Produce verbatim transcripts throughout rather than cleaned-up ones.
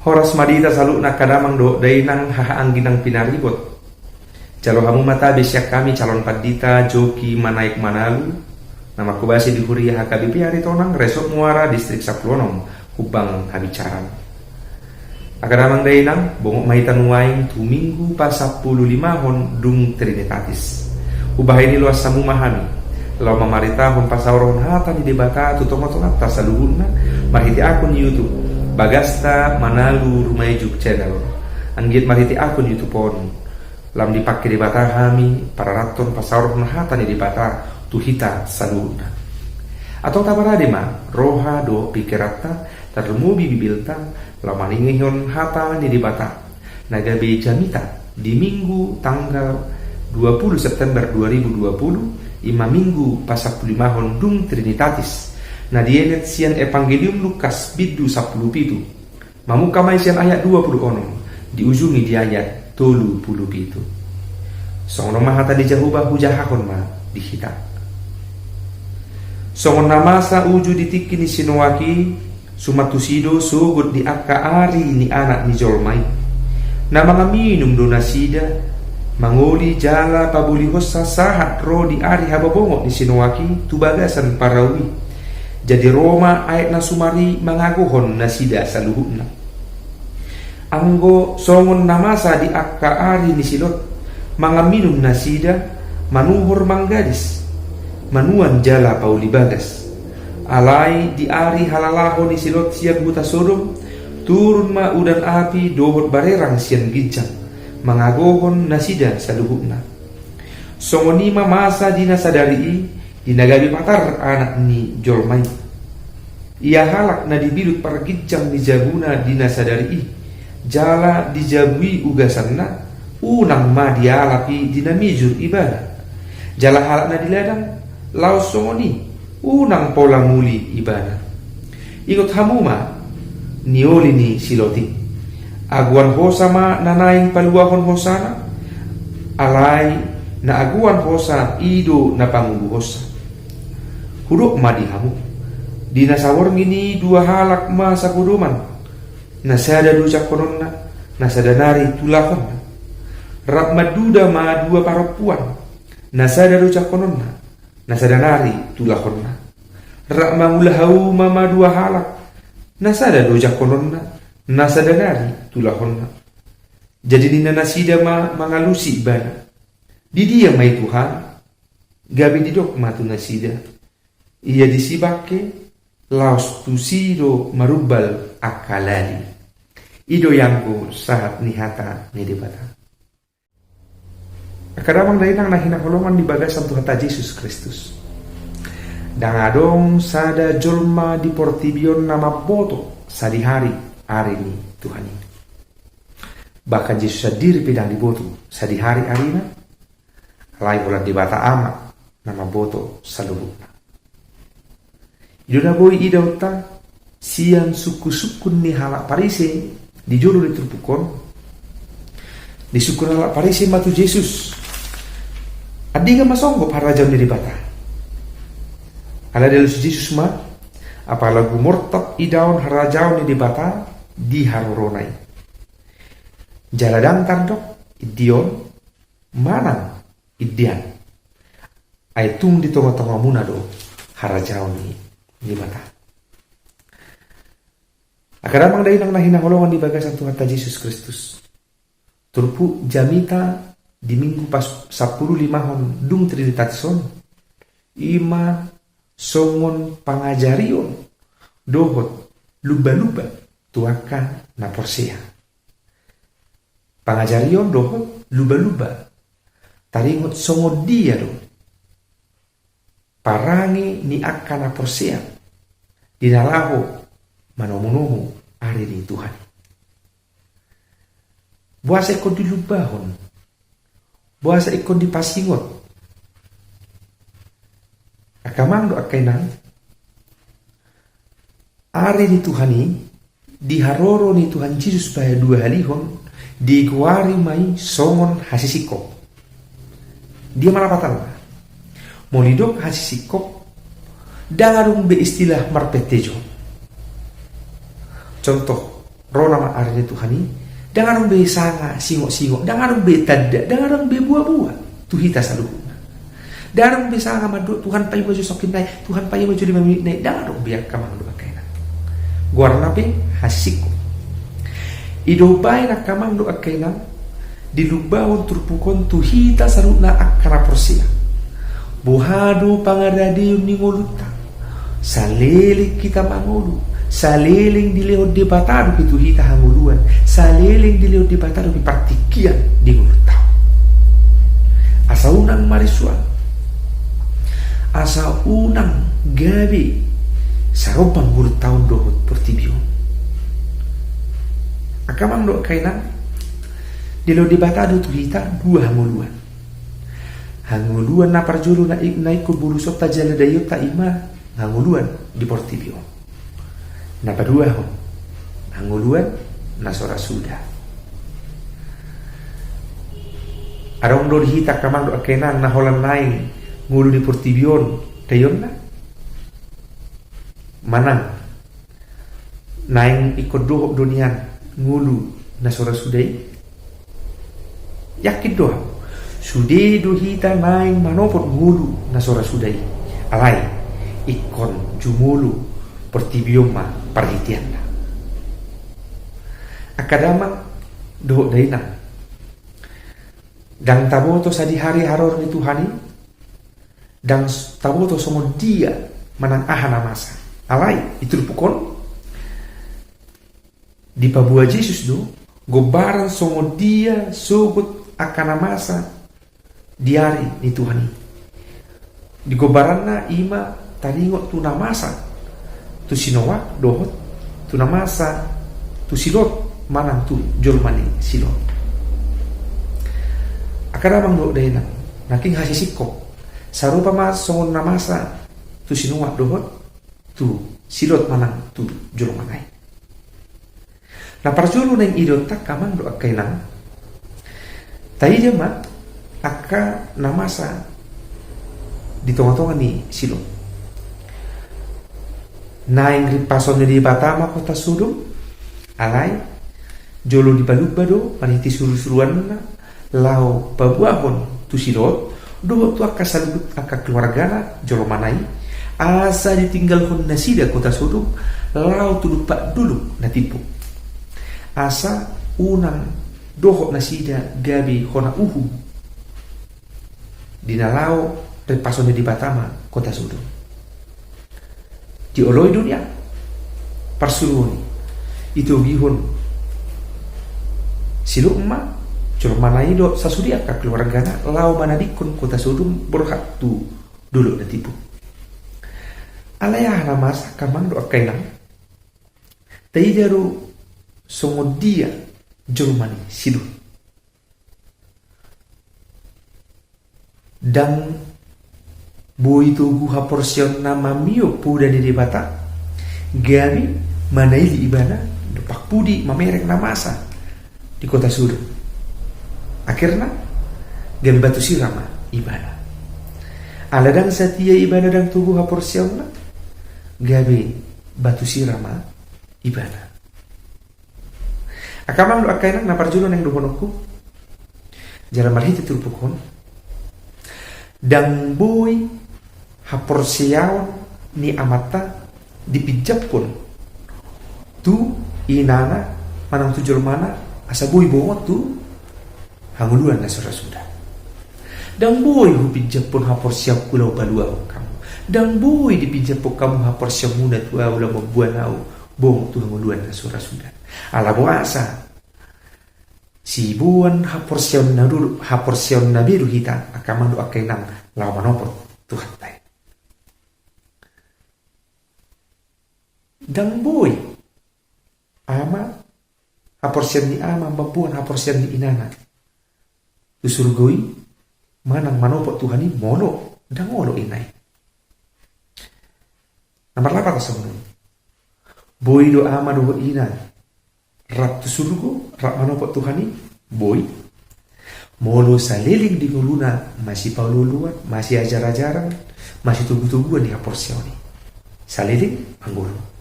Horas ma di hita saluhutna angka damang dohot dainang, haha anggi nang pinaribot. Jalo hamu ma tabe sian hami calon pandita Joki Manaek Manalu, na marhobasi di huria H K B P Aritonang, Resort Muara, Distrik Sampulu Onom, Humbang Habicaran. Angka damang dainang, bongot ma hita nuaeng tu Minggu pasampulu limahon dung Trinitatis. Hubahen i loas hamu ma hami laho mamaritahon pasaorhon hata ni Debata tu tonga-tonganta saluhutna, marhite akun YouTube Bagasta Manalu Rumaijuk Channel. Anggiat marhite akun YouTube on lam dipangke Debata hami pararathon pasaorhon hata ni Debata tu hita saluhutna. Antong taparade ma roha dohot pingkiranta, tarlumobi bibilta, laho manangihon hata ni Debata na gabe jamita di Minggu tanggal dua puluh September dua ribu dua puluh, i ma Minggu pasampulu limahon dung Trinitatis, na dienet sian Evangelium Lukas bindu sampulu pitu. Mamungka ma i sian ayat dua puluh onom, diujungi di ayat tolu puluh pitu. Songon on ma hata ni Jahowa, hujahahon ma di hita. Songon na masa uju di tingki ni si Noak i, suman tusi do sogot di angka ari ni Anak ni jolma i. Na mangan minum do nasida, mangoli jala pabolihonsa sahat ro di ari habobongot ni si Noak i tu bagasan parau i. Jadi ro ma aek na sumar i mangagohon nasida saluhutna. Anggo songon na masa di angka ari ni si Lot, mangan minum nasida, manuhor manggadis, manuan jala pauli bagas. Alai di ari halalaho ni si Lot sian huta Sodom, turun ma udan api dohot barerang sian ginjang, mangagohon nasida saluhutna. Songon i ma masa di na sadari i, di na gabe patar Anak ni jolma i. Ia halak na dibilut parginjang ni jabuna di na sadari i, jala dijabui ugasanna, unang ma dialap i di na mijur ibana. Jala halak na di ladang, laos songon i, unang pola muli ibana. Ingot hamu ma nioli ni si Lot i. Agoan hosa ma na naeng paluahon hosana, alai na agoan hosa i do na panguluhonsa. Hudok ma di hamu, di na saborngin i dua halak ma sapodoman, na sada do jangkononna, na sada nari tulahonna. Rap manduda ma dua parompuan, na sada do jangkononna, na sada nari tulahonna. Rap mangula hauma ma dua halak, na sada do jangkononna, na sada nari tulahonna. Jadi ninna nasida ma mangalusi ibana, "Di dia ma i Tuhan?" Gabe didok ma tu nasida, "Ia disi bangke, laos tusi do marumbal angka lali." I do ianggo sahat ni hata ni Debata. Angka damang dainang na hinaholongan di bagasan Tuhanta Jesus Kristus. Ndang adong sada jolma di portibi on na mamboto sadihari ari ni Tuhan i. Bahkan Jesus sandiri pe ndang diboto sadihari arina, alai holan Debata Ama na mamboto saluhutna. I do na boi idaonta sian sungkun-sungkun ni halak Parise di jolo ni turpuk on. Disungkun halak Parise ma tu Jesus, "Andigan ma songgop harajaon ni Debata?" Alai dialusi Jesus ma, "Apala gumortap idaon harajaon ni Debata di harorona i. Jala ndang tardok, 'Indion,' manang 'Indian.' Ai tung di tonga-tongamuna do harajaon ni Debata." Angka damang dainang na hinaholongan di bagasan Tuhanta Jesus Kristus. Turpuk jamita di Minggu pas sampulu limahon dung Trinitatis on, i ma songon pangajarion dohot lumba-lumba tu angka na porsea. Pangajarion dohot lumba-lumba. Taringot songon dia do parange ni angka na porsea di na laho manomu-nomu ari ni Tuhan i. Boasa ingkon dilumbahon? Boasa ingkon dipasingot? Angka amang dohot angka inang, ari ni Tuhan i, di haroro ni Tuhan Jesus paduahalihon, digoari ma i songon hasisingkop. Dia ma lapatanna? Molo didok hasisingkop, ndang adong be istilah marpentejo. Contoh, Ro nama ari ni Tuhan i, ndang adong be sanga singot-singot, ndang adong be tanda, ndang adong be bua-bua tu hita saluhutna. Ndang adong be sanga mandok Tuhan paima jo songkin nai, Tuhan paima jo lima menit nai, ndang adong be angka amang dohot angka inang. Goarna pe hasisingkop. I do umbahen angka amang dohot angka inang, dilumbahon turpuk on tu hita saluhutna angka na porsea. Boha do pangaradeion ni ngolunta? Saleleng hita mangolu, saleleng dilehon Debata dope tu hita hangoluan, saleleng dilehon Debata dope partingkian di ngolunta on. Asa unang marisuang, asa unang gabe sarombang ngolunta on dohot portibi on. Angka amang dohot angka inang, dilehon Debata do tu hita dua hangoluan. Hangoluan na parjolo na i-, na ingkon bolusonta jala daionta, i ma hangoluan di portibi on. Na paduahon, hangoluan na so ra suda. Adong do di hita angka amang dohot angka inang na holan naeng ngolu di portibi on daionna? Manang naeng ingkon dohot do nian ngolu na so ra suda i? Yakin do ahu, sude do hita naeng manopot ngolu na so ra suda i. Alai ingkon jumolo portibi on ma parhiteanna. Angka damang dohot dainang, ndang taboto sadihari haroro ni Tuhan i, ndang s-, taboto songon dia manang aha na masa. Alai i turpuk on, dipaboa Jesus do gombaran songon dia sogot angka na masa di ari ni Tuhan i. Di gombaranna i ma taringot tu na masa tu si Noa dohot tu na masa tu si Lot manang tu jolma ni si Lot. Angka damang dohot dainang, nangkin hasisingkop, sarupa ma songon na masa tu si Noa dohot tu si Lot manang tu jolma nai. Na parjolo naeng idaonta angka amang dohot angka inang, taida ma angka na masa di tonga-tonga ni si Lot. Naeng rimpason ni Debata ma kota Sodom, alai jolo dipalumba do marhite suru-suruanna laho paboahon tu si Lot dohot tu angka saluhut angka keluargana jolma nai, asa ditinggalhon nasida kota Sodom laho tu dumpak dolok na timbo, asa unang dohot nasida gabe hona uhum di na laho rimpason ni Debata ma kota Sodom. Dioloi do nian parsuruon i, itogihon si Lot ma jolma nai dohot sasude angka keluargana laho manadingkon kota Sodom borhat tu dolok na timbo. Alai aha na masa angka amang dohot angka inang? Taida do songon dia jolma ni si Lot. Ndang boi togu haporseaonna mamiop poda ni Debata, gabe manaili ibana dompak pudi mamereng na masa di kota Sodom. Akhirna gabe batu sira ma ibana. Ala ndang satia ibana, ndang togu haporseaonna, gabe batu sira ma ibana. Angka amang dohot angka inang, na parjolo naeng dohononku jala marhite turpuk on, ndang boi haporseaon ni amanta dipinjamhon tu inana manang tu jolmana asa boi bongot tu hangoluan na so ra suda. Ndang boi hupinjamhon haporseaonku laho paluahon hamu. Ndang boi dipinjamhon hamu haporseaonmuna tu ahu laho mamboan ahu bongot tu hangoluan na so ra suda. Ala boasa siboan haporseaon na dulu, haporseaon na be do hita angka amang dohot angka inang laho manopot Tuhanta i. Ndang boi ama, haporseaon ni ama mamboan haporseaon ni inana tu surgo i manang manopot Tuhan i molo ndang olo ina i. Na marlaparan songon on, boi do ama dohot ina rap tu surgo, rap manopot Tuhan i? Boi. Molo saleleng di ngoluna masipaolo-oloan, masiajar-ajaran, masitogu-toguan di haporseaon i, saleleng ma ngolu.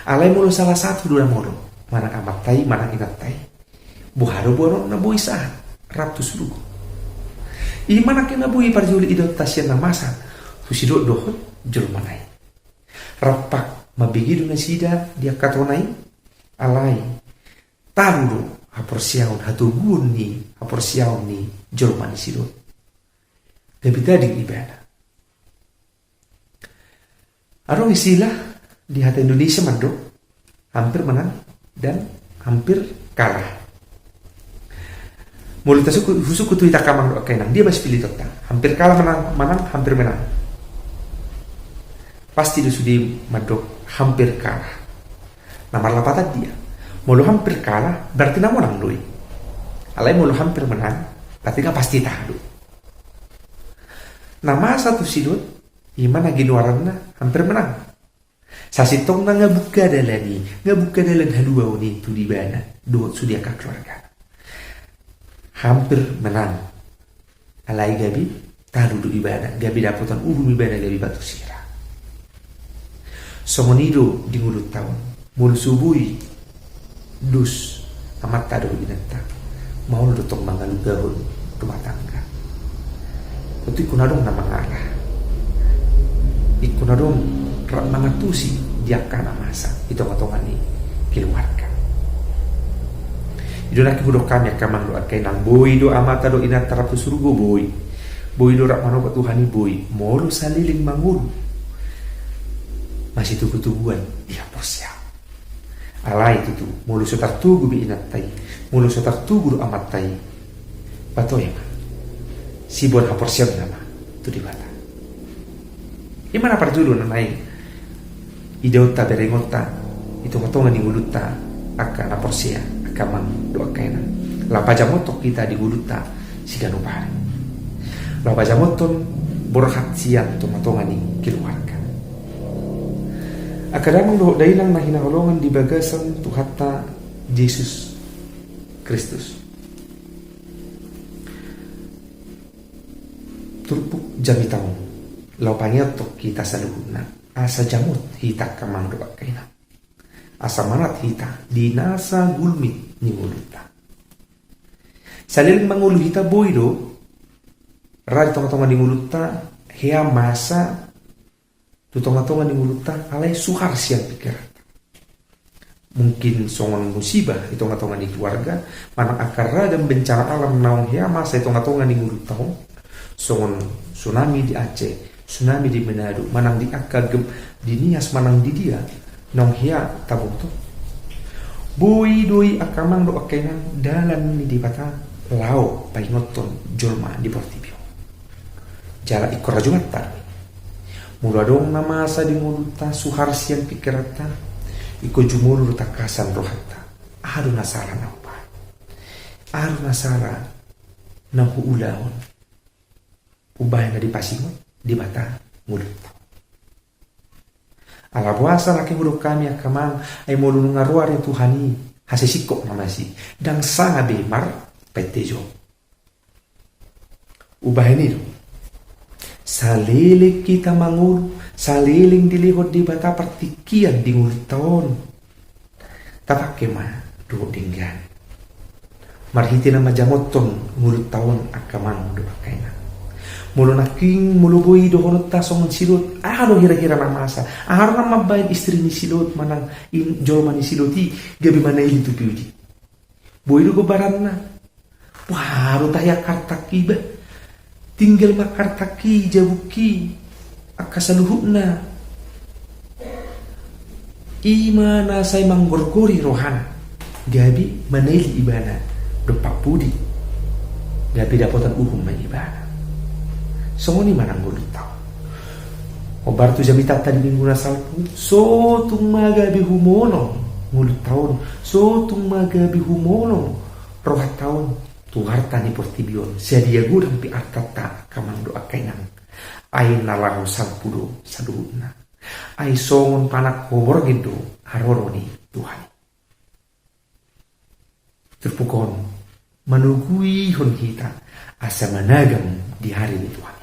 Alai molo salah satu do na molo, manang amanta i, manang inanta i. Boha do boanonna? Boi sahat rap tu surgo. I ma nangkin na boi parjolo idaonta sian na masa tu sidok dohot jolmana i. Rap mambege do nasida di angka tona i, alai talu do haporseaon, hatoguon ni haporseaon ni jolma ni sidok. Gabe tading ibana. Adong istilah di hata Indonesia mandok hampir menang dan hampir kalah. Molo tasungkun, husungkun tu hita angka amang dohot angka inang, dia ma sipilitonta? Hampir kalah manang, manang hampir menang? Pasti do sude mandok hampir kalah. Na marlapatan dia, molo hampir kalah berarti na monang do i. Alai molo hampir menang berarti nga pasti tahan do. Na masa tu sidok, i ma na ginoaranna hampir menang. Sasintongna nga bungka dalan i, nga bungka dalan haluaon i tu di ibana dohot sude angka keluarga. Hampir menang. Alai gabe talu do ibana, gabe dapotan uhum ibana, gabe batu sira. Songon i do di ngolunta on. Molo so boi dos amanta dohot inanta, maol do tong mangalugahon rumah tangga. Tontu ingkon adong na mangalah, ingkon adong rap mangantusi di angka na masa di tongatonga ni keluarga. I do nangkin hudok hami angka amang dohot angka inang, boi do amanta dohot inanta rap tu surgo, boi. Boi do rap manogot Tuhan i, boi. Molo saleleng mangolu masitugutuguan di haporseaon. Alai tutu, molo so tartugu be inanta i, molo so tartugu do amanta i, patoe ma, siboan haporseaonna ma tu Debata. I ma na parjolo na naeng idaonta, berengonta di tongatonga ni ngolunta angka na porsea, angka amang dohot angka inang. Laho pajamothon hita di ngolunta siganup ari. Laho pajamothon borhat sian tongatonga ni keluarga. Angka damang dohot dainang na hinaholongan di bagasan Tuhanta Jesus Kristus. Turpuk jamita on laho pangidothon hita saluhutna, asa jamot hita angka amang dohot angka inang. Asa manat hita di nasa gulmit ni ngolunta. Saleleng mangolu hita, boi do ra di tongatonga ni ngolunta hea masa tu tongatonga ni ngolunta, alai suhar sian pingkiranta. Mungkin songon musibah di tongatonga ni keluarga, manang angka ragam bencana alam naung hea masa di tongatonga ni ngolunta on, songon tsunami di Aceh, tsunami di Manado, manang di angka gem-, di Nias manang di dia, naung hea taboto. Boi do i angka amang dohot angka inang dalan ni Debata laho paingothon jolma di portibi on. Jala ingkon rajumanta do i. Molo adong na masa di ngolunta, suhar sian pingkiranta, ingkon jumolo do tangkasan rohanta. Aha do na sala na hubahen? Aha do na sala na huulahon? Umbahen na dipasingot Debata ngolunta. Ala boasa nangkin hudok hami angka amang, ai molo nunga ro ari ni Tuhan i, hasesingkop ma masi, ndang sanga be marpaintejo. Umbahen i do, saleleng hita mangolu, saleleng dilehon Debata partingkian di ngolunta on, tapangke ma dohot denggan. Marhite na manjamothon ngolunta on angka amang dohot angka inang. Molo nangkin, molo boi dohononta songon si Lot, aha do hirahira na masa? Aha do na mambahen istri ni si Lot manang in-, jolma ni si Lot i gabe manaili tu piudi? Boi do gombaranna. Boha do tahe angka artangki bah. Tinggal ma angka artangki, jabungki, angka saluhutna. I ma na sai manggorgori rohana, gabe manaili ibana dompak pudi, gabe dapotan uhum ma ibana. Songon i ma nang ngolunta on. Hombar tu jamitanta di Minggu na salpu, so tung ma gabe humolong ngolunta on, so tung ma gabe humolong rohanta on tu harta ni portibi on, sadia godang pe artanta angka amang dohot angka inang, ai na laho salpu do saluhutna. Ai songon panangko borngin do haroro ni Tuhan i. Turpuk on manoguihon hita asa managam di ari ni Tuhan i.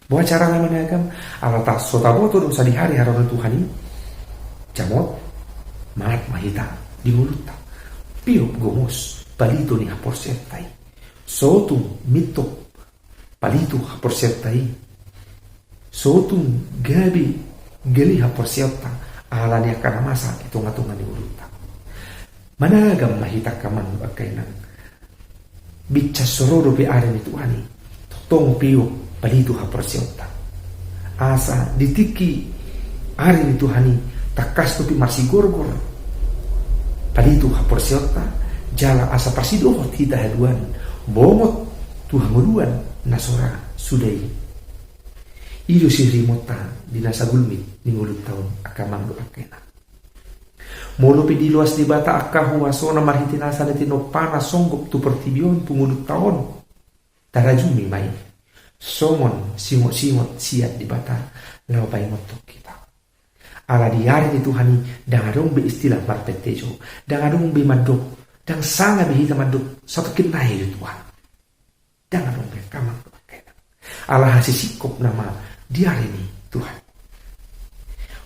Boha carana managam? Ala ta-, so taboto do sadihari haroro ni Tuhan i, jamot, manat ma hita di ngolunta. Piop gomos palito ni haporseaonta i. Sotung mintop palito haporseaonta i. Sotung gabe gale haporseaonta ala ni angka na masa di tonga-tonga ni ngolunta. Managam ma hita angka amang dohot angka inang. Binsar so ro dope ari ni Tuhan i, tongtong piop palito haporseaonta. Asa di tingki ari ni Tuhan i tangkas dope marsigorgor palito haporseaonta, jala asa parsidohot hita haduan bongot tu hangoluan na so ra suda i. I do sirimonta di na sagulmit ni ngolunta on angka amang dohot angka inang. Molo pe diloas Debata angka huasona marhite nasa na tinompana songgop tu portibi on tu ngolunta on, tarajumi ma i songon singot-singot sian Debata laho paingothon hita. Ala di ari ni Tuhan i ndang adong be istilah marpettejo, ndang adong be mandok, ndang sanga be hita mandok satongkin nai do Tuhan. Ndang adong be angka amang dohot angka inang. Ala hasisingkop nama di ari ni Tuhan.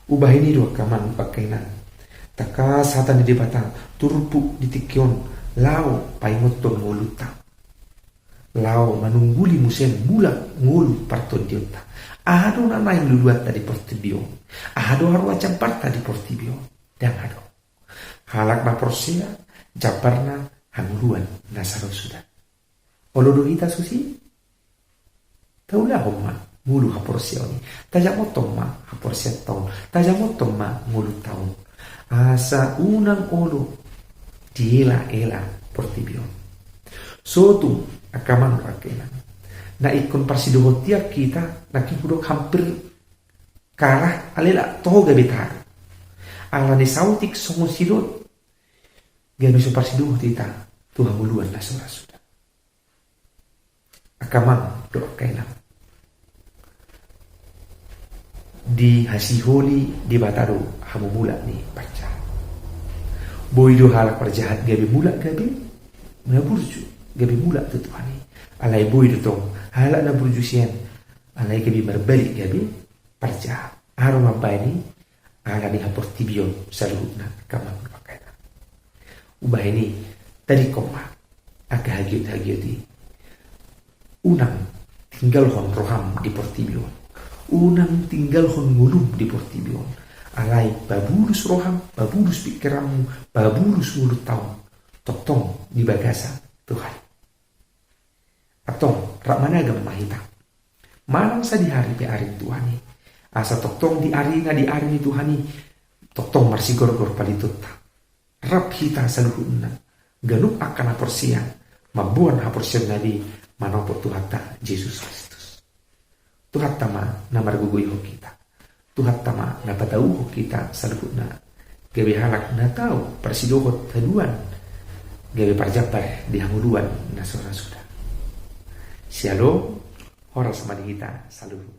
Umbahen i do angka amang dohot angka inang, tangkas hata ni Debata turpuk di tingki on laho paingothon ngolunta. Laho manungguli muse mulak ngolu partondionta. Aha do na naeng luluanta di portibi on? Aha do haroa jambarta di portibi on? Ndang adong. Halak na porsea, jambarna hangoluan na so ra suda. Olo do hita susi? Taulahon ma ngolu haporseaon i. Tajamothon ma haporseaonta on. Tajamothon ma ngolunta on. Asa unang olo diela-ela portibi on. Sotung angka amang dohot angka inang, na ingkon parsidohotion hita, na ingkon hudok hampir kalah, alai lak toho gabe taru. Ala ni saotik songon si Lot, gabe so parsidohot hita tu hangoluan na so ra suda. Angka amang dohot angka inang, dihasiholi Debata do hamumulak ni parjahat. Boi do halak parjahat gabe mulak, gabe na burju, gabe mulak tu Tuhan i. Alai boi do tong halak na burju sian, alai gabe marbalik gabe parjahat. Aha do mambahen i? Ala ni haportibion saluhutna, angka amang dohot angka inang. Umbahen i, tadingkon ma angka hagiot-hagiot i. Unang tinggalhon roham di portibi on. Unang tinggalhon ngolum di portibi on. Alai pabulus roham, pabulus pingkiranmu, pabulus ngolunta on tongtong di bagasan Tuhan. Antong, rap managam ma hita. Manang sadihari pe ari ni Tuhan i, asa tongtong di arina, di ari ni Tuhan i, tongtong marsigorgor palitonta. Rap hita saluhutna, ganup angka na porsea, mamboan haporseaonna be manopot Tuhanta Jesus Kristus. Tuhanta ma na margogoihon hita. Tuhanta ma na patauhon hita saluhutna gabe halak na tau parsidohot haduan, gabe parjambar di hangoluan na so ra suda. Syalom. Horas ma di hita saluhutna.